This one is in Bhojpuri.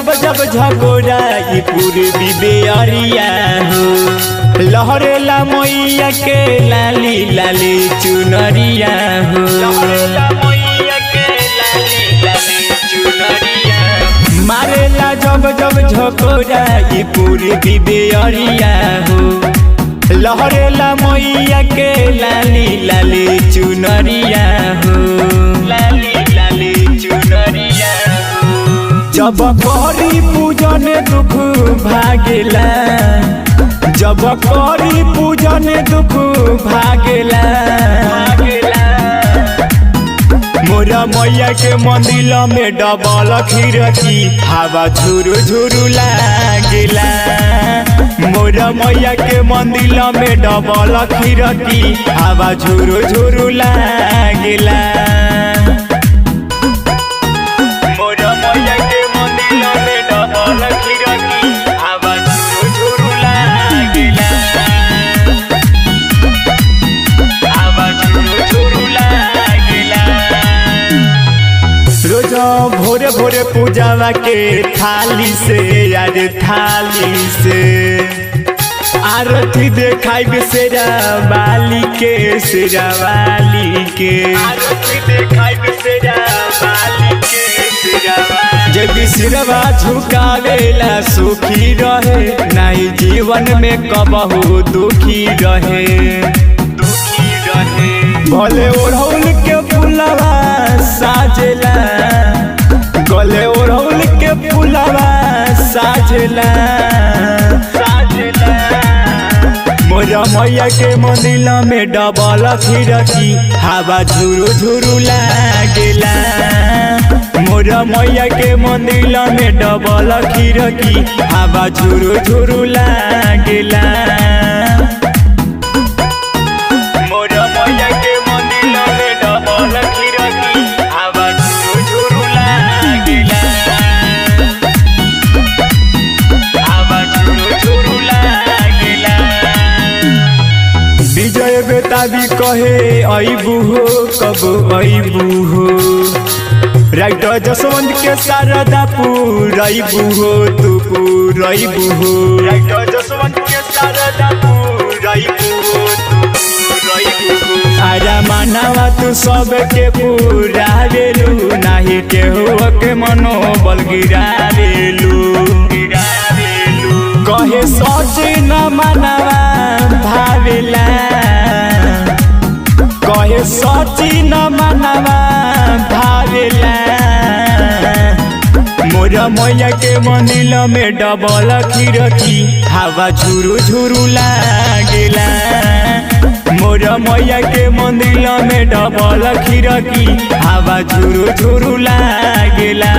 जब जब झकोरा ई पूर्वी बेअरिया हो। लहरेला मैया के लाली लाली चुनरिया हो। लहरेला मैया के लाली लाली चुनरिया। मारेला जब जब झकोरा ई पूर्वी बेअरिया हो। लहरेला मैया के लाली लाली चुनरिया हो। लाली लाली चुनरिया हो। जब करी पूजन दुख भागेला, जब करी पूजन दुख भागेला। मोरा मैया के मंदिर में डबल खिड़की हवा झुरु झुरु लागेला। मोरा मैया के मंदिर में डबल खिड़की हवा झुरु झुरु लागेला। मोरा मैया के मंदिर में डबल खिड़की हवा झुरु झुरु लागेला। हवा झुरु झुरु लागेला। रोज भोरे भोरे पूजावा के थाली से, यार थाली से आरती देखाई सेरा बाली के, सेरा वाली के आरती देखाई सेरा बाली के, सेरा। जब सिरवा झुकावेला सुखी रहे, नहीं जीवन में कबहू दुखी रहे, दुखी रहे। भले ओढ़ौल के फुलवा साजेला, गले ओढ़ौल के फुलवा साजेला, साजेला। मोरा मैया के मंदिर में डबल खिड़की हवा झुरु झुरु लागेला। मोरा मैया के मंदिर में डबल खिड़की हवा झुरु झुरु लागेला। मोरा मैया के मंदिर में डबल खिड़की हवा झुरु झुरु लागेला। हवा झुरु झुरु लागेला। विजय बेताबी कहे अबू हो कब अबू हो, राइटर जसवंत के शारदा पुरैबू हो तू पुरैबू हो। राइटर जसवंत के शारदा पुरैबू हो तू पुरैबू हो। आरा मानवा तू सबके पुरावेलू, नाही केहू के मनोबल गिरावेलू, गिरावेलू। कहे सच न मानवा भावेला, कहे सची न मानवा भावेला। मोरा मैया के मंदिर में डबल खिड़की हवा झुरु झुरु लागेला। मोरा मैया के मंदिर में डबल खिड़की हवा झुरु झुरु लागेला।